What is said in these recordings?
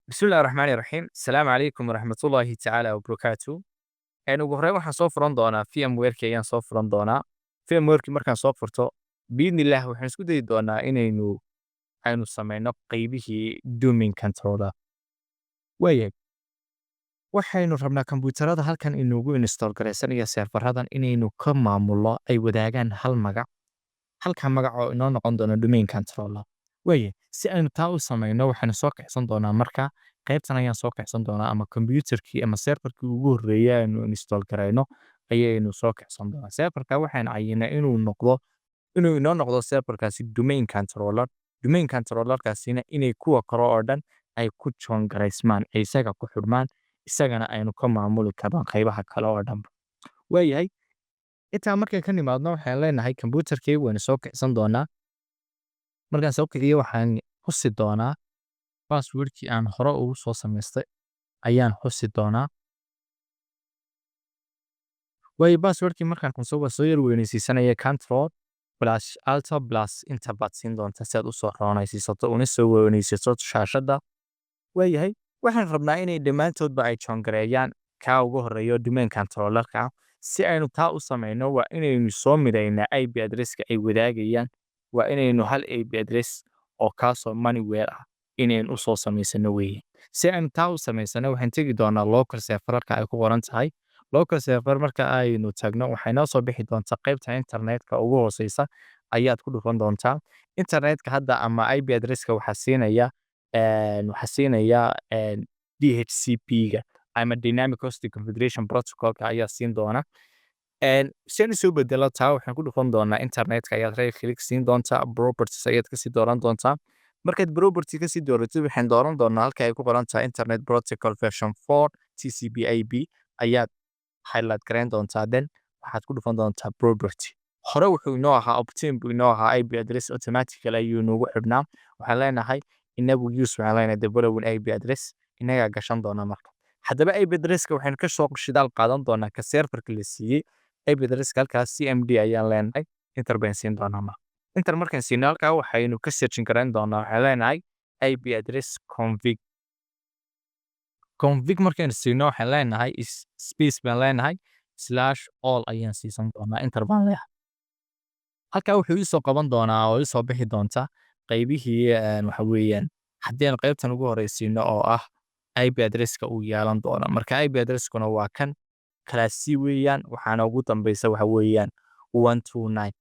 Bismillahi Raxmaani Raxiim. Asalaamu calaykum waraxmatullaahi tacaala wabarakaatu. Ugu horreyn waxaan soo furan doonaa VMware-ki ayaan soo furan doonaa. VMware-ki markaan soo furto, biidnillah, waxaan isku dayi doonaa inaynu aynu sameyno qaybihii domain controller. Waayahay. Waxaynu rabnaa kombuyuutarada halkan inoogu install garaysanaya serveradan inaynu ka maamulno, ay wadaagaan hal magac. Halka magac oo inoo noqon doona domain controller. Waayahay, si aynu taa u sameyno, waxaynu soo kicsan doonaa, marka qaybtan ayaan soo kicsan doonaa, ama kombuyuutarkii ama serverkii ugu horreeyay aynu install garayno ayaynu soo kicsan doonaa. Serverka waxaan cayinay inuu inoo noqdo serverkaasi domain controller. Domain controllerkaasina inay kuwa kale oo dhan ay ku join garaysmaan, ay isaga ku xidhmaan, isagana aynu ka maamuli karno qaybaha kale oo dhan. Waayahay, intaa markaan ka nimaadno, waxaan leenahay kombuyuutarkii waynu soo kicsan doonaa. Markaan soo kiciyo, waxaan xusi doonaa passwordkii aan hore ugu soo samaystay ayaan xusi doonaa. Waayo, passwordkii markaan xuso, waa soo yar weynaysiisanaya. Control plus Alt plus Enter baad siin doontaa si aad u soo roonaysiisato una soo weynaysiisato shaashadda. Waayahay, waxaan rabnaa inay dhammaantoodba ay join gareeyaan kaa ugu horreeyo domain controllerka. Si aynu taa u sameyno, waa inaynu soo midaynaa IP address-ka ay wadaagayaan. Waa inaynu hal IP address oo kaasoo manual ah inaynu u soo samaysano weeye. Si aynu taa u samaysano, waxaan tegi doonaa local serverka ay ku qoran tahay. Local server marka aynu tagno, waxay noo soo bixi doontaa qaybta internetka ugu hooseysa ayaad ku dhufan doontaa. Internetka hadda ama IP address-ka waxaa siinaya DHCP-ga ama Dynamic Host Configuration Protocol-ka ayaa siin doona. Si aan usoo bedelo taa, waxaan ku dhufan doonaa internetka ayaad right click siin doontaa, properties ayaad kasii dooran doontaa. Markaad property kasii dooratid, waxaan dooran doonaa halka ay ku qoran tahay Internet Protocol version 4 TCP IP ayaad highlight gareyn doontaa, then waxaad ku dhufan doontaa property. Hore wuxuu inoo ahaa obtain buu inoo ahaa, IP address automatically ayuu inoogu xidhnaa. Waxaan leenahay inagu use, waxaan leenahay the following IP address inagaa gashan doona. Marka haddaba IP addresska waxaynu ka soo shidaal qaadan doonaa ka serverka la siiyey IP addresska. Halkaas CMD ayaan leenahay, enter baan siin doonaa. Marka enter markaan siino, halkaa waxaynu ka searching gareyn doonaa. Waxaan leenahay IP address config. Config markaynu siino, waxaan leenahay space baan leenahay, slash all ayaan siisan doonaa, enter baan leeyahay. Halkaa wuxuu iisoo qaban doonaa oo iisoo bixi doonta qaybihii. Waxa weeyaan haddii aan qaybtan ugu horeysiino oo ah IP addresska uu yeelan doono. Marka IP addresskuna waa kan class C weeyaan, waxaana ugu dambeysa waxa weeyaan 129,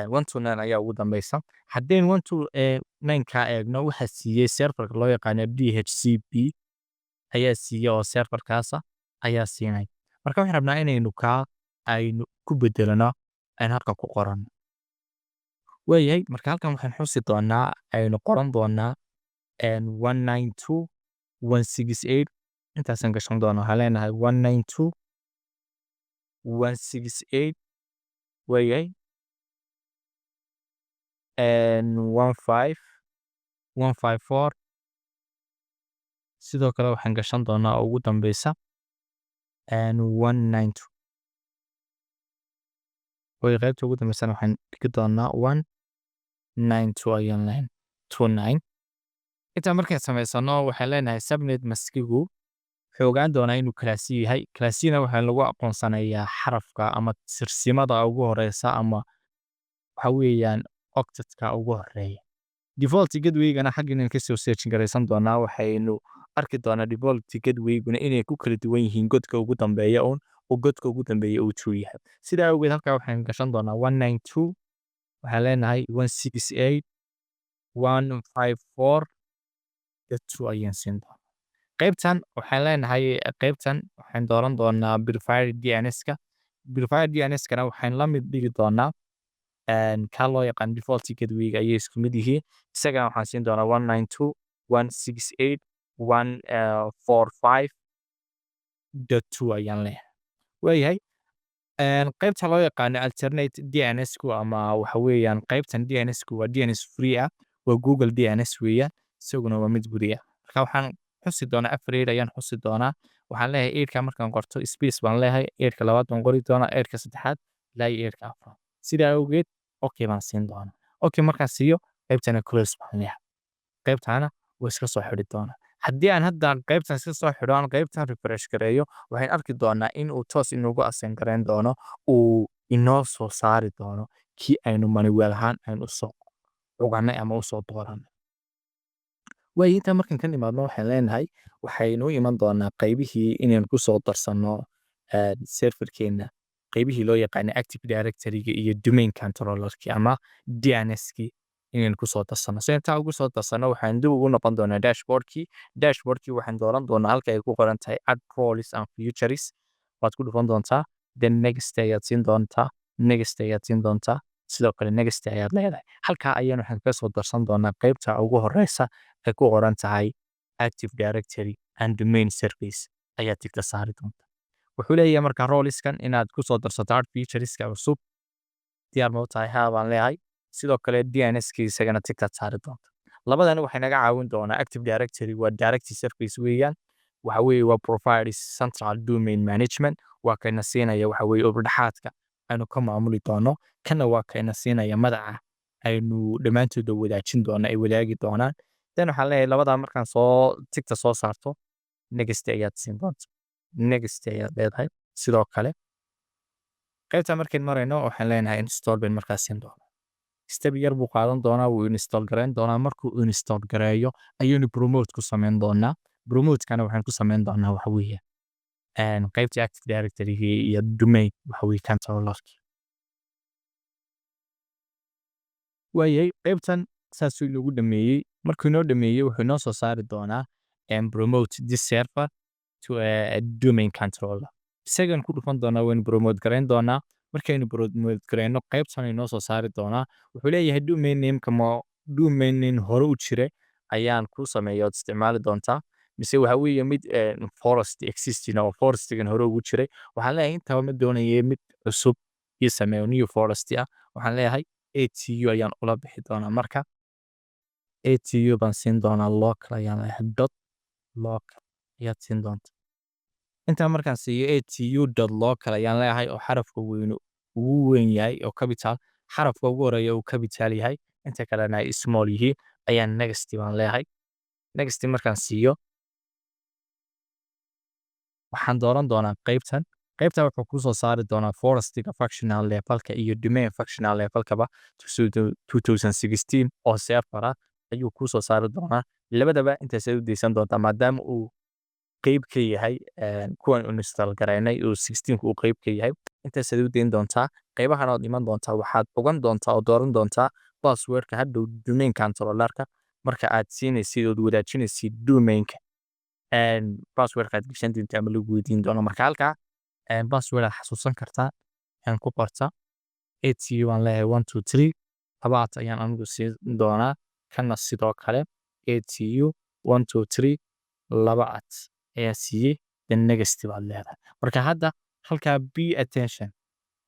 129 ayaa ugu dambeysa. Haddaynu 129 ka eegno, waxaa siiyey serverka loo yaqaano DHCP ayaa siiyey, oo serverkaasa ayaa siinay. Marka waxaan rabnaa inaynu kaa aynu ku bedelano, aynu halkan ku qoranno. Waayahay, marka halkan waxaan xusi doonaa, aynu qoran doonaa 192.168. Intaasaan gashan doonaa. Waxaan leenahay 192.168, waayahay, 15154. Sidoo kale waxaan gashan doonaa oo ugu dambeysa 192. Way qaybta ugu dambeysana waxaan dhigi doonaa 192 ayaan leenahay, 29. Intaa markaan samaysano, waxaan leenahay subnet maskigu wuxuu ogaan doonaa inuu class C yahay. Class C-na waxaa lagu aqoonsanayaa xarafka ama sirsimada ugu horeysa, ama waxa weeyaan octetka ugu horeeya. Default gateway-gana xaggan kasoo searching garaysan doonaa. Waxaynu arki doonaa default gateway-guna inay ku kala duwan yihiin godka ugu dambeeya uun, oo godka ugu dambeeya uu 2 yahay. Sidaa awgeed halkaa waxaan gashan doonaa 192, waxaan leenahay 168.154.2 ayaan siin doonaa. Qaybtan waxaan leenahay, qaybtan waxaan dooran doonaa preferred DNS-ka. Preferred DNS-kana waxaan la mid dhigi doonaa kaa loo yaqaan default gateway-ga, ayay isku mid yihiin. Isagana waxaan siin doonaa 192.168.145.2 ayaan leeyahay. Waayahay, qaybta loo yaqaano alternate DNS-ku ama waxa weeyaan qaybtan DNS-ku waa DNS free ah, waa Google DNS weeyaan, isaguna waa mid free ah. Marka waxaan xusi doonaa afar eight ayaan xusi doonaa. Waxaan leeyahay eight-ka markaan qorto, space baan leeyahay, eight-ka labaad baan qori doonaa, eight-ka saddexaad, ilaa iyo eight-ka afraad. Sidaa awgeed okay baan siin doonaa. Okay markaan siiyo, qaybtana close baan leeyahay, qaybtaana waa iska soo xidhi doonaa. Haddii aan hadda qaybtan iska soo xidho, aan qaybtan refresh gareeyo, waxaan arki doonaa in uu toos inoogu assign gareyn doono, uu inoo soo saari doono kii aynu manual ahaan aynu usoo cuganay ama usoo dooranay. Waayo, intaa markan ka nimaadno, waxaan leenahay waxaynu iman doonaa qaybihii inaynu kusoo darsanno serverkeena, qaybihii loo yaqaanay Active Directory-ga iyo domain controllerki ama DNS-kii inaynu kusoo darsanno. Si intaa ugu soo darsanno, waxaan dib ugu noqon doonaa dashboardkii. Dashboardkii waxaan dooran doonaa halka ay ku qoran tahay "Add roles and features". Waad ku dhufan doontaa, then next ayaad siin doontaa, next ayaad siin doontaa, sidoo kale next ayaad leedahay. Halkaa ayaan waxaan kaga soo darsan doonaa qaybta ugu horeysa ay ku qoran tahay "Active Directory and Domain Service" ayaad tigta saari doontaa. Wuxuu leeyahay marka roleskan inaad kusoo darsato add featureska cusub diyaar ma u tahay? Haa baan leeyahay. Sidoo kale DNS-ki isagana tigtaad saari doonta. Labadani waxay naga caawin doonaa. Active Directory waa directory service weeyaan, waxa weeye waa provides central domain management, waa kayna siinaya waxa weeye overdhexaadka aynu ka maamuli doono. Kana waa kayna siinaya madaca aynu dhammaantooda wadaajin doono, ay wadaagi doonaan. Then waxaan leeyahay labadaa markaan soo tigta soo saarto, next ayaad siin doonta, next ayaad leedahay. Sidoo kale qaybta markayn marayno, waxaan leenahay install bayn markaas siin doonaa. Step yar buu qaadan doonaa, wuu install gareyn doonaa. Markuu install gareeyo ayaynu promote ku samayn doonaa. Promote-kana waxaan ku samayn doonaa waxa weeye qaybta Active Directory iyo domain waxa weeye controllerki. Waayahay, qaybtan saasuu inoogu dhameeyey. Markuu inoo dhameeyey, wuxuu inoo soo saari doonaa "Promote this server to a domain controller". Isagan ku dhufan doonaa, waynu promote gareyn doonaa. Markaynu promote gareyno, qaybtan inoo soo saari doonaa. Wuxuu leeyahay domain name-ka ma domain name hore u jira ayaan ku sameeya ood isticmaali doontaa, mise waxa weeye mid forest existing oo forestigan hore ugu jiray? Waxaan leeyahay intaba ma doonayay, mid cusub ii sameeyo, new forest ah. Waxaan leeyahay ATU ayaan ula bixi doonaa. Marka ATU baan siin doonaa, local ayaan leeyahay, dot local ayaad siin doontaa. Intaa markaan siiyo ATU dot local ayaan leeyahay, oo xarafka weynu ugu weyn yahay oo capital, xarafka ugu horeeya uu capital yahay, inta kalena ay small yihiin, ayaan next baan leeyahay. Next markaan siiyo, waxaan dooran doonaa qaybtan. Qaybtan wuxuu kuu soo saari doonaa forestiga functional levelka iyo domain functional levelkaba 2016 oo server ah ayuu kuu soo saari doonaa. Labadaba intaasay u deysan doontaa, maadaama uu qeyb ka yahay kuwan install gareynay, uu 16 uu qeyb ka yahay, intaasaad u deyn doontaa. Qaybahan ood iman doontaa, waxaad ogan doontaa oo dooran doontaa passwordka hadhow domain controllerka marka aad siinaysid ood wadaajinaysid domainka, passwordka aad gashan doonta ama lagu weydiin doono. Marka halkaa password aad xasuusan kartaa ayaan ku qorta. ATU waan leeyahay, 1 2 3 labaat ayaan anigu siin doonaa. Kana sidoo kale ATU 1 2 3 laba at ayaan siiyey. Then next baad leedahay. Marka hadda halkaa pay attention,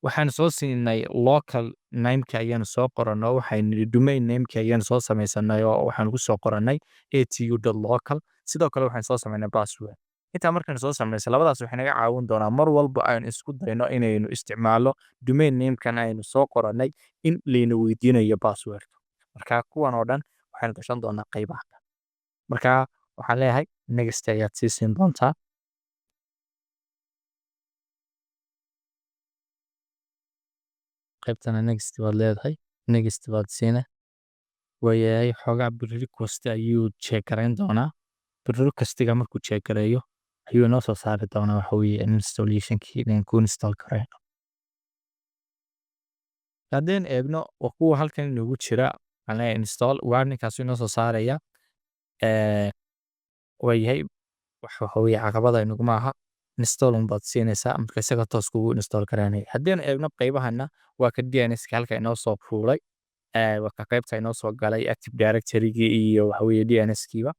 waxaan soo siinay local nameka ayaanu soo qoranno, waxaynu nidhi domain nameka ayaanu soo samaysanay oo waxaan ku soo qorannay atu.local. Sidoo kale waxaan soo samaynay password. Intaa markaan soo samaysay, labadaas waxay naga caawin doonaa mar walba aynu isku dayno inaynu isticmaalno domain namekan aynu soo qorannay in layna weydiinayo passwordka. Marka kuwan oo dhan waxaynu gashan doonaa qaybaha. Marka waxaan leeyahay next ayaad sii siin doontaa. Qaybtana next baad leedahay, next baad siina. Waayahay, xoogaa pre-request ayuu check garayn doonaa. Pre-requestiga markuu check gareeyo ayuu inoo soo saari doonaa waxa weeye installationkii inaan ku install gareyno. Haddeen eegno waa kuwa halkan inoogu jira, waxaan leeyahay install. Warningkaas inoo soo saaraya. Waayahay, wax waxa weeye caqabada inaguma aha, install un baad siinaysaa, marka isaga toos kugu install garaynaya. Haddii eegno qaybahana, waa ka DNS-ka halka inoo soo fuulay, waa ka qaybta inoo soo galay Active Directory-gii iyo waxa weeye DNS-kiiba.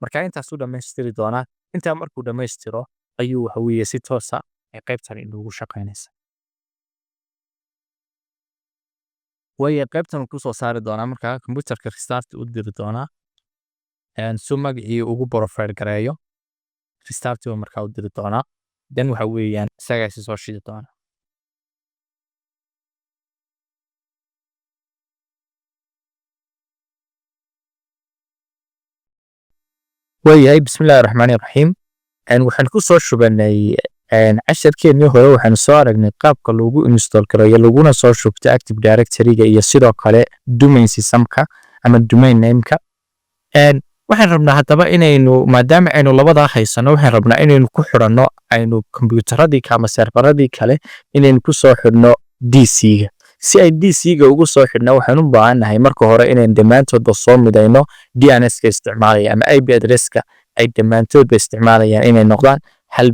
Marka intaasuu dhammaystiri doonaa. Intaa markuu dhammaystiro ayuu waxa weeye si toosa ay qaybtan inoogu shaqaynaysa. Waayo, qaybtan uu kusoo saari doonaa, markaa computerka restart u diri doonaa si magacii ugu profile gareeyo. Restart buu markaa u diri doonaa, then waxa weeyaan isagaa isi soo shidi doona. Waayahay, bismillahi raxmaani raxiim. Waxaan ku soo shubanay casharkeennii hore, waxaanu soo aragnay qaabka loogu install gareeyo laguna soo shubto Active Directory-ga iyo sidoo kale domain systemka ama domain name-ka. Waxaan rabnaa haddaba inaynu, maadaama aynu labadaa haysano, waxaan rabnaa inaynu ku xidhanno aynu kombiyuutaradii ama serveradii kale inaynu ku soo xidhno DC-ga. Si ay DC-ga ugu soo xidhno, waxaan u baahannahay marka hore inaynu dhammaantoodba soo midayno DNS-ka isticmaalaya ama IP address-ka ay dhammaantoodba isticmaalayaan, inay noqdaan hal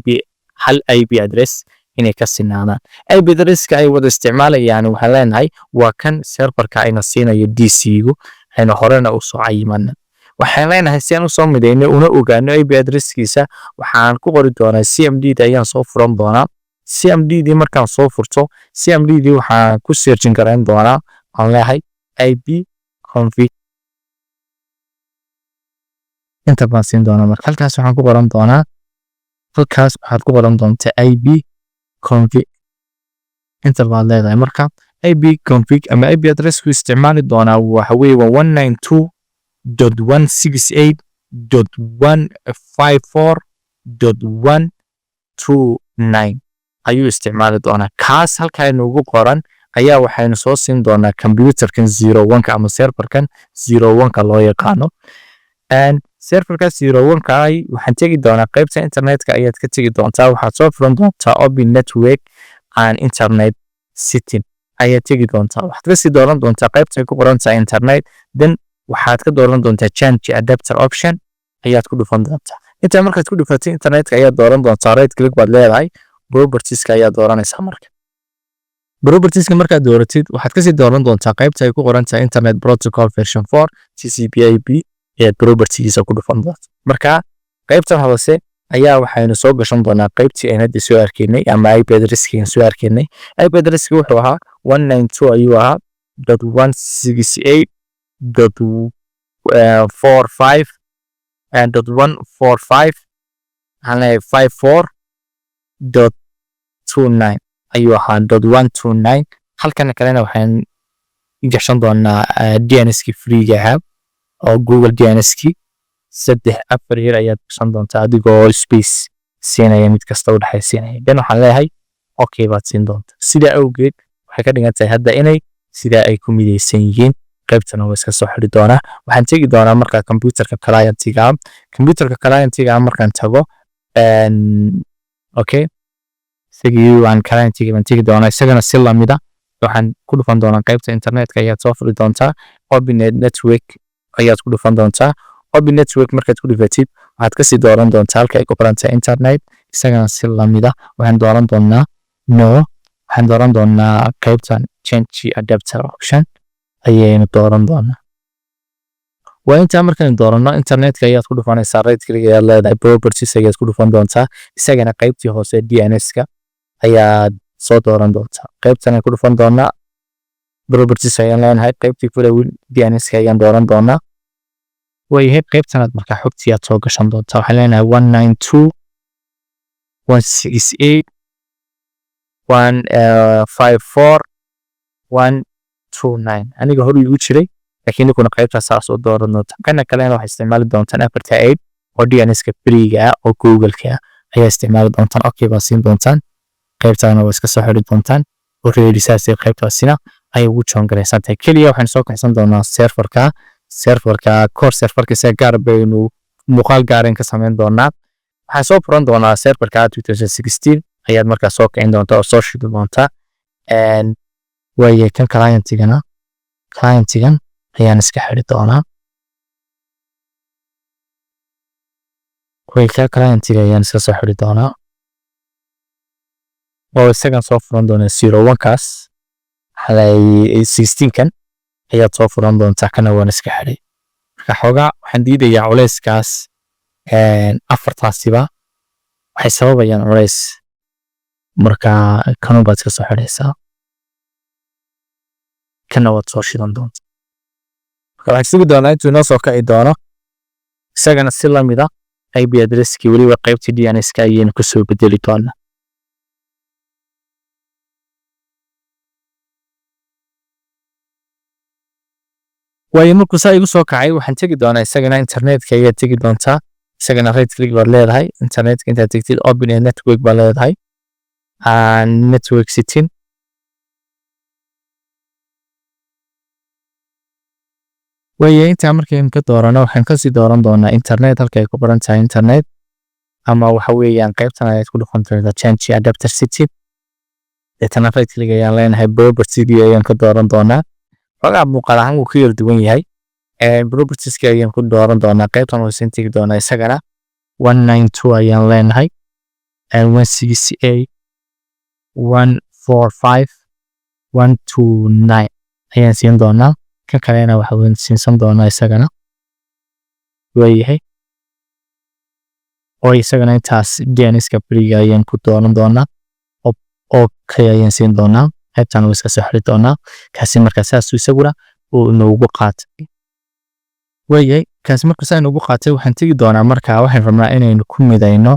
IP address inay ka sinaadaan. IP address-ka ay wada isticmaalayaan waxaan leenahay waa kan serverka ayna siinayo DC-gu, aynu horena u soo cayimana. Waxaan leenahay, si aan usoo midayno una ogaano IP addresskiisa, waxaan ku qori doonaa CMD da ayaan soo furan doonaa. CMD dii markaan soo furto, CMD dii waxaan ku searching garayn doonaa, waxaan leeyahay IP config, enter baan siin doonaa. Marka halkaas waxaan ku qoran doonaa, halkaas waxaad ku qoran doontaa IP config, enter baad leedahay. Marka IP config ama IP address ku isticmaali doonaa waxa weeye waa 192.168.154.129 ayuu isticmaali doonaa. Kaas halkaa inoogu qoran ayaa waxaynu soo siin doonaa computerkan 01-ka ama serverkan 01-ka loo yaqaano. Serverka 01-ka waxaan tegi doonaa qaybta internetka ayaad ka tegi doontaa. Waxaad soo furan doontaa open network and internet setting ayaad tegi doontaa. Waxaad kasii dooran doontaa qaybta ay ku qoran tahay internet, then waxaad ka dooran doontaa change adapter option ayaad ku dhufan doontaa. Intaa markaad ku dhufatay, internetka ayaad dooran doontaa, right click baad leedahay, propertieska ayaad dooranaysaa. Marka propertieska markaad dooratid, waxaad kasii dooran doontaa qaybta ay ku qoran tahay internet protocol version 4 TCP/IP ayaad propertigiisa ku dhufan doonta. Marka qaybtan hoose ayaa waxaynu soo gashan doonaa qaybtii aynu hadda soo arkaynay ama IP addresskii aan soo arkaynay. IP addresski wuxuu ahaa 192 ayuu ahaa .168.45 .145, waxaan leeyahay 54.29 ayuu ahaa, .129. Halkan kalena waxaan gashan doonaa DNS-kii free-ga ahaa oo Google DNS-kii. Saddex afar yar ayaad gashan doontaa adigoo space siinaya, mid kasta u dhexaysiinaya. Dan waxaan leeyahay okay baad siin doontaa. Sidaa awgeed waxay ka dhigan tahay hadda inay sidaa ay ku midaysan yihiin. Qaybtana waa iska soo xiri doonaa. Waxaan tegi doonaa markaa computerka clientiga. Computerka clientiga markaan tago, okay, isagii waan clientiga baan tegi doonaa. Isagana si lamida waxaan ku dhufan doonaa qaybta internetka ayaad soo furi doontaa, open network ayaad ku dhufan doontaa. Open network markaad ku dhufatid, waxaad kasii dooran doontaa halka ay ku qoran tahay internet. Isagana si lamida waxaan dooran doonaa, no, waxaan dooran doonaa qaybtan change adapter option ayaynu dooran doonaa. Waa intaa. Markaynu dooranno, internetka ayaad ku dhufanaysaa, right click ayaad leedahay, properties ayaad ku dhufan doontaa. Isagana qaybtii hoose DNS-ka ayaad soo dooran doontaa. Qaybtan ayaan ku dhufan doonaa, properties ayaan leenahay, qaybtii following DNS-ka ayaan dooran doonaa. Waayahay, qaybtanaad markaa xogtii aad soo gashan doontaa. Waxaan leenahay 192.168.154.129. Aniga hor igu jiray, laakiin ninkuna qaybtaas saas oo dooran doonta. Kana kalena waxay isticmaali doontaan afarta eight oo DNS-ka free-ga ah oo Google-ka ah ayaa isticmaali doontaan. Okay baa siin doontaan, qaybtaana waa iska soo xiri doontaan. Already saasay qaybtaasina ay ugu joon garaysan tahay. Keliya waxaynu soo kaxsan doonaa serverka core serverka. Isaga gaar baynu muuqaal gaaren ka samayn doonaa. Waxaan soo furan doonaa serverka 2016 ayaad markaa soo kicin doontaa oo soo shidi doontaa. Waaye, kan clientigana, clientigan ayaan iska xiri doonaa. Way ka clientiga ayaan iska soo xiri doonaa oo isagan soo furan doonaa 01 kaas 16 kan ayaad soo furan doontaa. Kana waan iska xiray. Marka xoogaa waxaan diidayaa culeyskaas, afartaasiba waxay sababayaan culays. Marka kanun baad iska soo xiraysaa, kana waad soo shidan doontaa. Marka waxaan sugi doonaa intuu inoo soo kici doono. Isagana si lamida IP addresskii, weliba qaybtii DNS-ka ayaynu kasoo bedeli doonaa. Waayo, markuu saa igu soo kacay, waxaan tegi doonaa isagana internetka ayaad tegi doontaa. Isagana right click baad leedahay, internetka intaad tegtid, open a network baad leedahay and network setting. Waayo, intaa markaynu ka doorano, waxaan kasii dooran doonaa internet, halka ay ku qoran tahay internet, ama waxa weeyaan qaybtan ayaad ku dhufan doontaa, change adapter setting. Deetana right click ayaan leenahay, property ayaan ka dooran doonaa. Xogaa muuqaal ahaan wuu ka yar duwan yahay. Propertieska ayaan ku dooran doonaa, qaybtan hoose tegi doonaa. Isagana 192 ayaan leenahay, 168, 145, 129 ayaan siin doonaa. Kan kalena waxa weyn siinsan doonaa isagana, waayahay, oo isagana intaas DNS-ka free ayaan ku dooran doonaa. Okay ayaan siin doonaa, qaybtan wuu iska soo xiri doonaa kaasi. Marka saasuu isaguna uu inoogu qaatay. Waayahay, kaasi marka saa inoogu qaatay, waxaan tegi doonaa marka waxaan rabnaa inaynu ku midayno,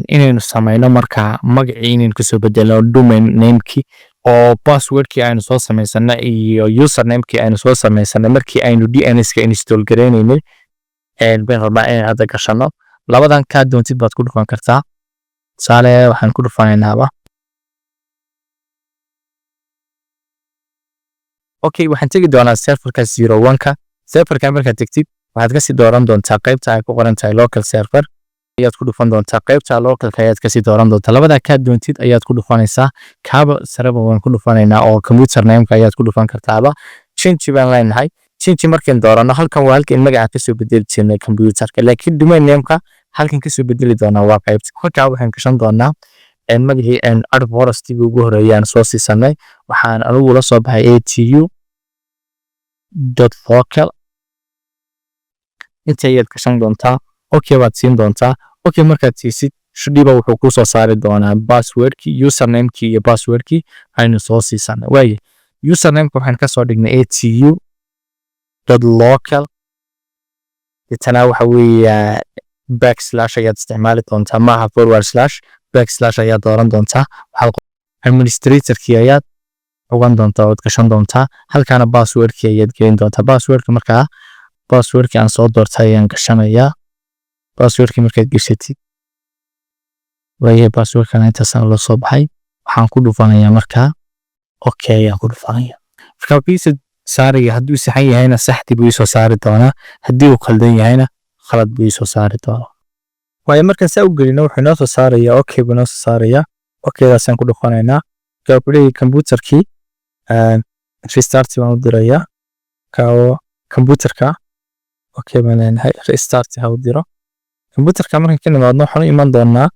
inaynu samayno marka magacii inaynu kasoo bedelno domain namekii oo passwordkii aynu soo samaysanay iyo usernamekii aynu soo samaysanay markii aynu DNS-ka install gareynaynay bayn rabnaa inaynu hadda gashano. Labadan kaa doontid baad ku dhufan kartaa. Tusaale, waxaan ku dhufanaynaaba, okay, waxaan tegi doonaa serverka 01-ka. Serverka markaad tegtid, waxaad kasii dooran doontaa qaybta ay ku qoran tahay local server ayaad ku dhufan doontaa. Qaybta localka ayaad kasii dooran doontaa. Labada kaa doontid ayaad ku dhufanaysaa. Kaaba sareba waan ku dhufanaynaa oo computer nameka ayaad ku dhufan kartaaba. Change baan leenahay. Change markaan doorano, halkan waa halkan magaca kasoo bedeli jirnay computerka, laakiin domain nameka halkan kasoo bedeli doonaa waa qaybta. Halkaa waxaan gashan doonaa magacii adforestiga ugu horeeyaan soo siisanay. Waxaan anigu la soo baxay atu.local. Inta ayaad gashan doontaa, okay baad siin doontaa. Okay markaad siisid, shudhiba wuxuu kuu soo saari doonaa passwordkii, usernamekii iyo passwordkii aynu soo siisanay. Waaye, usernameka waxaan kasoo dhignay atu.local. Deetana waxa weeya backslash ayaad isticmaali doontaa, maaha forward slash, backslash ayaad dooran doontaa. Waxaad administratorkii ayaad ogan doontaa ood gashan doontaa. Halkaana passwordkii ayaad gelin doontaa. Passwordka markaa, passwordkii aan soo doortay ayaan gashanayaa. Passwordkii markaad gashatid, waayahay, passwordkana intaasaan la soo baxay. Waxaan ku dhufanayaa markaa okay ayaan ku dhufanaya. Marka wuxuu iisoo saaraya, hadduu saxan yahayna saxdii buu iisoo saari doonaa, haddii uu khaldan yahayna khalad buu iisoo saari doonaa. Waayo, markaan saa u gelino, wuxuu inoo soo saarayaa okay buu inoo soo saarayaa. Okaydaasaan ku dhufanaynaa. Marka wuxuu leeyahay computerkii restart baan u dirayaa. Kao computerka okay baan leenahay, restart ha u diro computerka. Markaan ka nimaadno, waxaan u iman doonaa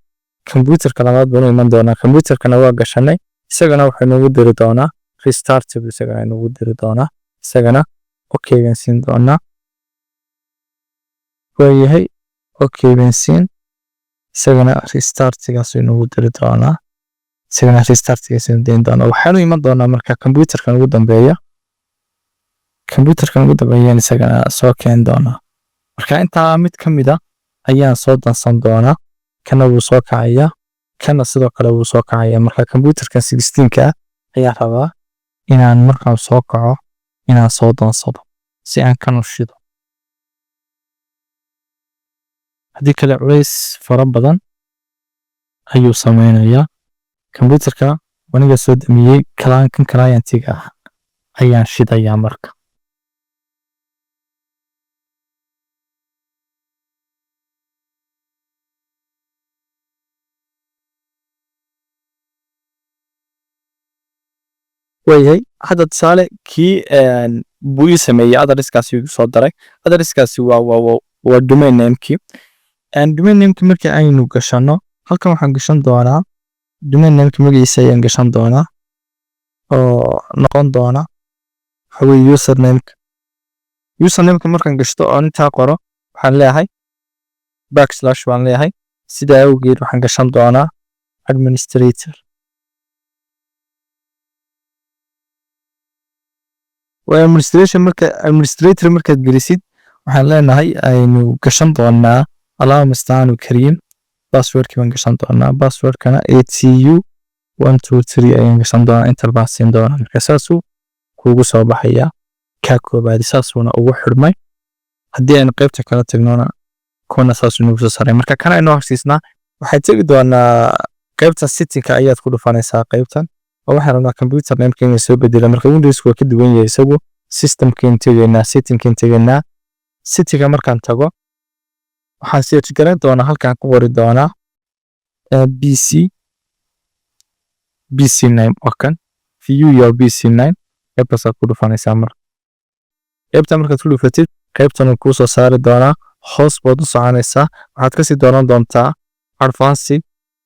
computerka labaad baan u iman doonaa. Computerkana waa gashanay, isagana wuxuu inoogu diri doonaa restart buu isagana inoogu diri doonaa. Isagana okay baan siin doonaa. Waayahay, okay baan siin, isagana restartigaas inoogu diri doonaa, isagana restartigaas inuu dayn doonaa. Waxaan u iman doonaa marka computerkan ugu dambeeya. Computerkan ugu dambeeyaan isagana soo keen doonaa. Marka intaa mid ka mid a ayaan soo dansan doonaa. Kana wuu soo kacayaa, kana sidoo kale wuu soo kacayaa. Marka computerkan 16-ka ah ayaan rabaa inaan markaan soo kaco inaan soo dansado si aan kan u shido. Haddii kale culays fara badan ayuu sameynayaa computerka. Aniga soo damiyey kan clientiga ah ayaan shidayaa marka. Waayahay, hadda tusaale kii buu ii sameeyey, addresskaasi igu soo daray. Addresskaasi waa domain namekii. Domain nameki markii aynu gashano, halkan waxaan gashan doonaa domain nameki magaciisa ayaan gashan doonaa oo noqon doona waxa weeye usernameka. Usernameka markaan gashto oo intaa qoro, waxaan leeyahay backslash baan leeyahay. Sidaa awgeed waxaan gashan doonaa administrator. Waa administration. Marka administrator markaad gelisid, waxaan leenahay aynu gashan doonaa, Allahu mustacaanu kariim, passwordkii baan gashan doonaa. Passwordkana atu123 ayaan gashan doonaa, enter baan siin doonaa. Marka saasuu kuugu soo baxaya kaa koobaadi, saasuuna ugu xidhmay. Haddii aynu qaybta kala tagnona, Kuna saasuu inoogu soo saaray. Marka kana inoo hagsiisnaa, waxaan tegi doonaa qaybta settingka ayaad ku dhufanaysaa qaybtan, oo waxaan rabnaa computer nameka inuu soo bedelo. Marka Windows waa ka duwan yahay isagu. Systemkan tegaynaa, settingkan tegaynaa. Settingka markaan tago, waxaan search garan doonaa, halkaan ku qori doonaa PC name oo kan view your PC name. Qaybtaasaad ku dhufanaysaa. Marka qaybta markaad ku dhufatid, qaybtan uu kuu soo saari doonaa. Hoos baad u soconaysaa, waxaad kasii dooran doontaa advanced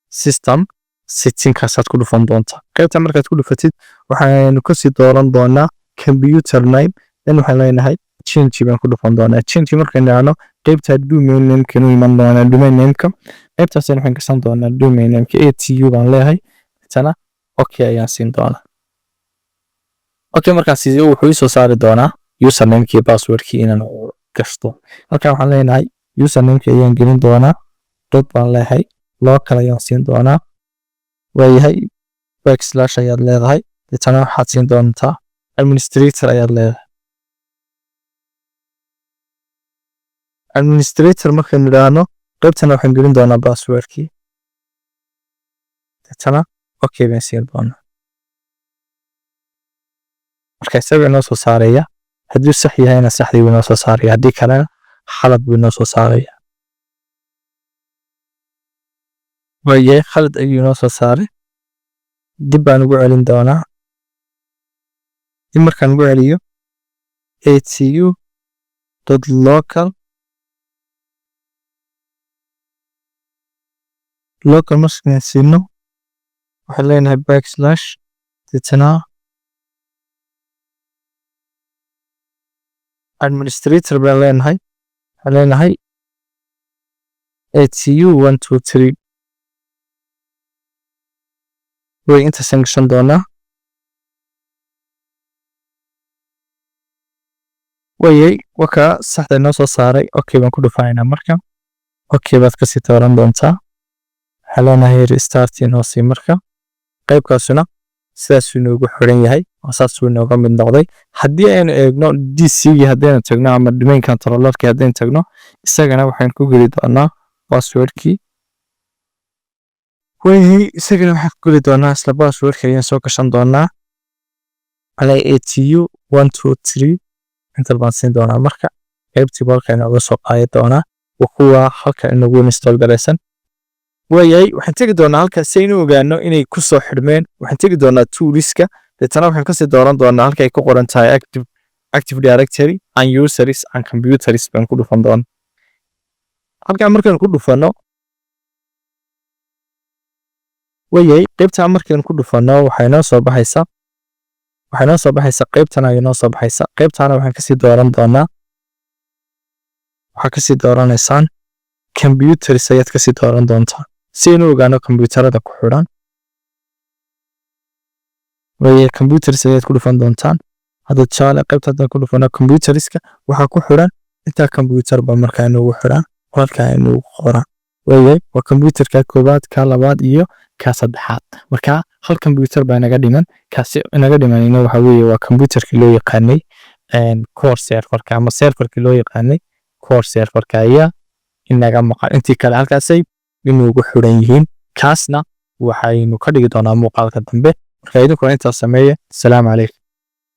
system settingkaasaad ku dhufan doontaa. Qaybta markaad ku dhufatid, waxaynu kasii dooran doonaa computer name. Then waxaan leenahay change baan ku dhufan doonaa. Change markaan idhaahno, qaybta domain nameka inuu iman doonaa. Domain nameka qaybtaasina waxaan kasan doonaa domain nameka ATU baan leeyahay. Tana okay ayaan siin doonaa. Okay markaan siiyo, wuxuu ii soo saari doonaa usernamekii iyo passwordkii inaan gashto. Halkan waxaan leenahay usernamekii ayaan gelin doonaa, dot baan leeyahay, local ayaan siin doonaa. Waayahay, backslash ayaad leedahay, deetana waxaad siin doontaa administrator ayaad leedahay. Administrator markaynu idhaahno, qaybtana waxaan gelin doonaa passwordkii, deetana okay baan siin doonaa. Marka isaga inoo soo saaraya, hadduu sax yahayna saxdii buu inoo soo saaraya, haddii kalena khalad buu inoo soo saaraya. Waayahay, khalad ayuu inoo soo saaray. Dib baan ugu celin doonaa. Dib markaan ugu celiyo, atu.local, local markaan siino, waxaan leenahay backslash, deetana administrator baan leenahay. Waxaan leenahay atu 123. Way intaasaan gashan doonaa. Waayay, wakaa saxda inoo soo saaray. Okay baan ku dhufanaynaa. Marka okay baad kasii dooran doontaa. Waxaan leenahay restart inoo sii. Marka qaybkaasuna sidaasuu inoogu xiran yahay oo saasuu inooga mid noqday. Haddii aynu eegno DC-gii, haddaynu tagno ama domain controllerkii haddaynu tagno, isagana waxaan ku geli doonaa passwordkii. Waayay, isagana waxaan ku geli doonaa isla passwordkii ayaan soo gashan doonaa, alay atu 123, enter baan siin doonaa. Marka qaybtii halka inooga soo qaadi doonaa, waa kuwa halka inagu install garaysan. Waayahay, waxaan tegi doonaa halka si aynu ogaano inay ku soo xidhmeen. Waxaan tegi doonaa toolska, deetana waxaan kasii dooran doonaa halka ay ku qoran tahay Active Directory and Users and Computers baan ku dhufan doonaa. Halkan markaan ku dhufano, waayahay, qaybta markaan ku dhufano, waxay noo soo baxaysa qaybtan ayay noo soo baxaysa. Qaybtana waxaan kasii dooran doonaa, waxaa kasii dooranaysaan computers ayaad kasii dooran doontaa si aynu ogaano computerada ku xidhan. Waayahay, computers ayaad ku dhufan doontaan. Hadda tusaale qaybta haddaan ku dhufano, computerska waxaa ku xidhan intaa computer ba markaa inoogu xidhan, halkaa inoogu qoran. Waayahay, waa computerka koowaad, ka labaad iyo ka saddexaad. Marka hal computer baa inaga dhiman. Kaasi inaga dhimanina waxa weeye waa computerkii loo yaqaanay core serverka ama serverkii loo yaqaanay core serverka ayaa inaga maqan. Intii kale halkaasay inoogu xidhan yihiin. Kaasna waxaynu ka dhigi doonaa muuqaalka dambe. Marka idinkuna intaas sameeya. Asalaamu calaykum.